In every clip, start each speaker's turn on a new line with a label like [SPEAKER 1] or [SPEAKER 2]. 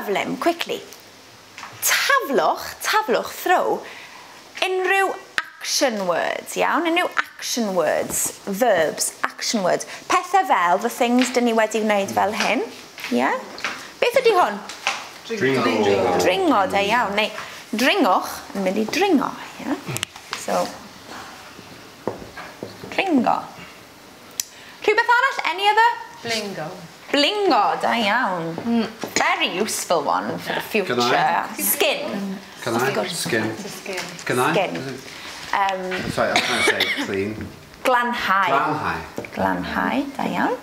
[SPEAKER 1] gyflym, quickly. Taflwch, taflwch, throw, unrhyw action words, iawn? Unrhyw action words, verbs, action words. Pethau fel, the things dyn ni wedi gwneud fel hyn. Yeah? Beth ydy hwn?
[SPEAKER 2] Dringo.
[SPEAKER 1] Dringo, da iawn. Neu dringwch yn mynd i dringo. Yeah? So, dringo. Rhywbeth arall? Any other?
[SPEAKER 3] Blingo.
[SPEAKER 1] Blingo, da iawn. Very useful one for the future.
[SPEAKER 2] Can I?
[SPEAKER 1] Skin.
[SPEAKER 2] Can I? Skin.
[SPEAKER 3] Skin.
[SPEAKER 2] Can I?
[SPEAKER 1] Skin.
[SPEAKER 2] Sorry, I was trying to say clean.
[SPEAKER 1] Glanhau.
[SPEAKER 2] Glanhau.
[SPEAKER 1] Glanhau, da iawn.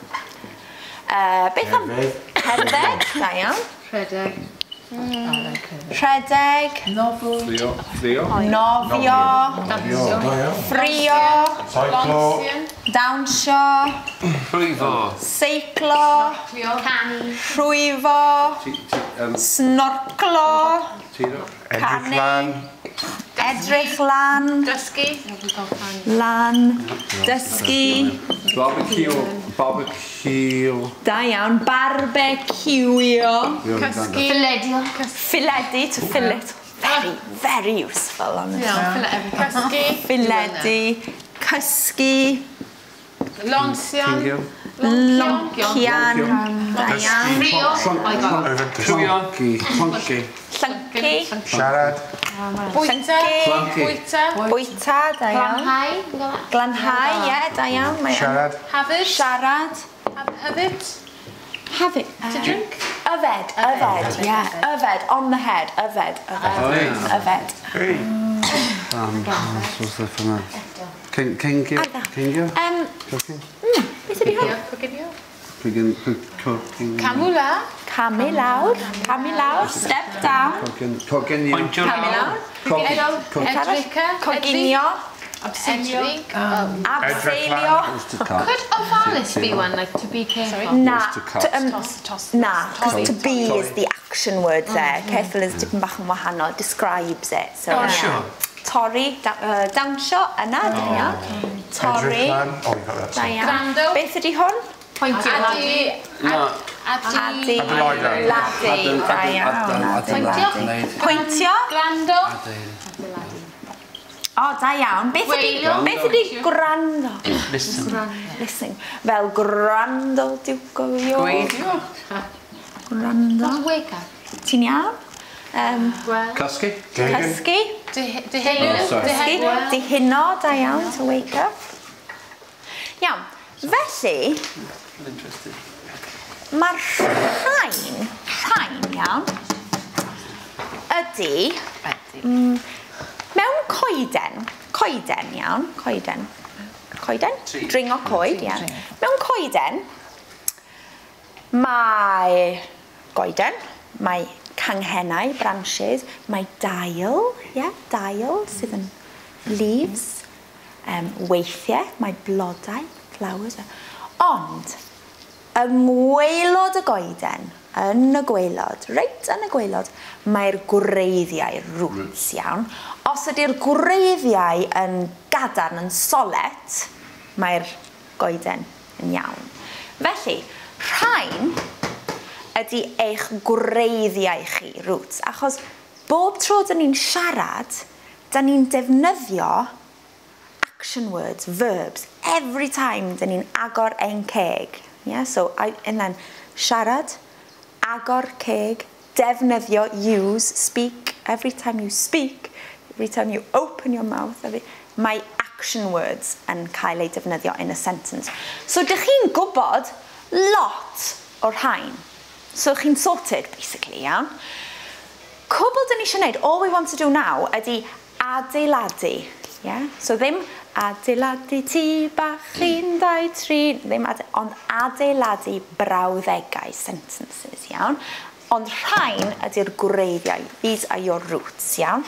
[SPEAKER 1] Beth am... Cerdded, da iawn.
[SPEAKER 3] Rhedeg.
[SPEAKER 1] Rhedeg.
[SPEAKER 2] Ffrio. Ffrio.
[SPEAKER 1] Nofio. Ffrio.
[SPEAKER 4] Seiclo.
[SPEAKER 1] Dawnsio.
[SPEAKER 2] Rhwyfo.
[SPEAKER 1] Seiclo.
[SPEAKER 3] Canu.
[SPEAKER 1] Rhwyfo. Snorclo.
[SPEAKER 2] Tiro.
[SPEAKER 4] Edrych lan.
[SPEAKER 1] Edrych lan.
[SPEAKER 3] Dysgu.
[SPEAKER 1] Lan. Dysgu.
[SPEAKER 2] Barbecue. Barbecue.
[SPEAKER 1] Da iawn. Barbecueio.
[SPEAKER 3] Cysgu. Filedio.
[SPEAKER 1] Filedu, to fillet. Very, very useful, honestly.
[SPEAKER 3] Cysgu.
[SPEAKER 1] Filedu. Cysgu.
[SPEAKER 3] Loncian.
[SPEAKER 1] Loncian. Da iawn.
[SPEAKER 2] Llyncu. Llyncu.
[SPEAKER 1] Llyncu.
[SPEAKER 4] Siarad.
[SPEAKER 3] Bwyta.
[SPEAKER 2] Llyncu.
[SPEAKER 3] Bwyta.
[SPEAKER 1] Bwyta, da iawn.
[SPEAKER 3] Glanhau.
[SPEAKER 1] Glanhau, ie, da iawn.
[SPEAKER 4] Siarad.
[SPEAKER 3] Hafyd.
[SPEAKER 1] Siarad.
[SPEAKER 3] Hefyd.
[SPEAKER 1] Hefyd.
[SPEAKER 3] To drink.
[SPEAKER 1] Yfed, yfed, ie. Yfed, on the head, yfed, yfed. Yfed.
[SPEAKER 4] Hey.
[SPEAKER 2] What's the for that? Cingio? Cingio? Cooking?
[SPEAKER 1] Beth ydi hwn?
[SPEAKER 3] Coginio.
[SPEAKER 2] Cooking.
[SPEAKER 3] Camu lawr.
[SPEAKER 1] Camu lawr. Camu lawr. Step down.
[SPEAKER 2] Coginio.
[SPEAKER 1] Camu lawr.
[SPEAKER 3] Edrych.
[SPEAKER 1] Coginio.
[SPEAKER 3] Abseilio.
[SPEAKER 1] Abseilio.
[SPEAKER 3] Could ofalus be one, like to be careful?
[SPEAKER 1] Na.
[SPEAKER 2] To
[SPEAKER 1] Na, because to be is the action word there. Careful is dipyn bach yn wahanol. Describes it. So,
[SPEAKER 3] Oh, sure.
[SPEAKER 1] Torri, dawnsio, yna, da iawn. Torri.
[SPEAKER 4] Edrych lan. Oh, you got that.
[SPEAKER 1] Da iawn.
[SPEAKER 3] Gwrando.
[SPEAKER 1] Beth ydi hwn?
[SPEAKER 3] Pointio. Adi. Adi.
[SPEAKER 1] Adeiladu. Da iawn.
[SPEAKER 3] Pwyntio.
[SPEAKER 1] Pwyntio.
[SPEAKER 3] Gwrando.
[SPEAKER 1] O, da iawn. Beth ydi gwrando?
[SPEAKER 5] Listen.
[SPEAKER 1] Listen. Fel gwrando, Duke of York.
[SPEAKER 5] Gweidio.
[SPEAKER 1] Gwrando.
[SPEAKER 3] Wake up.
[SPEAKER 1] Ti'n iawn?
[SPEAKER 2] Cysgu.
[SPEAKER 1] Cysgu.
[SPEAKER 3] Diheno.
[SPEAKER 1] Cysgu. Dihuno, da iawn, to wake up. Iawn. Felly, mae'r rhain iawn, ydy, mewn coeden, coeden iawn, coeden, coeden, dringo coed, iawn. Mewn coeden, mae goeden, mae canghennau, branches, mae dail, yeah, dail sydd yn leaves, weithiau, mae blodau, flowers. Ond, yng ngwaelod y goeden, yn y gwaelod, reit yn y gwaelod, mae'r gwreiddiau, roots, iawn. Os ydy'r gwreiddiau yn gadarn, yn solet, mae'r goeden yn iawn. Felly, rhain ydy eich gwreiddiau chi, roots, achos bob tro dyn ni'n siarad, dyn ni'n defnyddio action words, verbs, every time dyn ni'n agor ein ceg. Yeah, so, and then siarad, agor ceg, defnyddio, use, speak. Every time you speak, every time you open your mouth, mae action words yn cael eu defnyddio in a sentence. So, dych chi'n gwybod lot o'r rhain. So, chi'n sorted, basically, iawn. Cwbl dyn ni eisiau gwneud, all we want to do now, ydy adeiladu. Yeah? So, ddim adeiladu tŷ bach, 1, 2, 3, ddim ond adeiladu brawddegau, sentences, iawn. Ond rhain ydy'r gwreiddiau. These are your roots, iawn.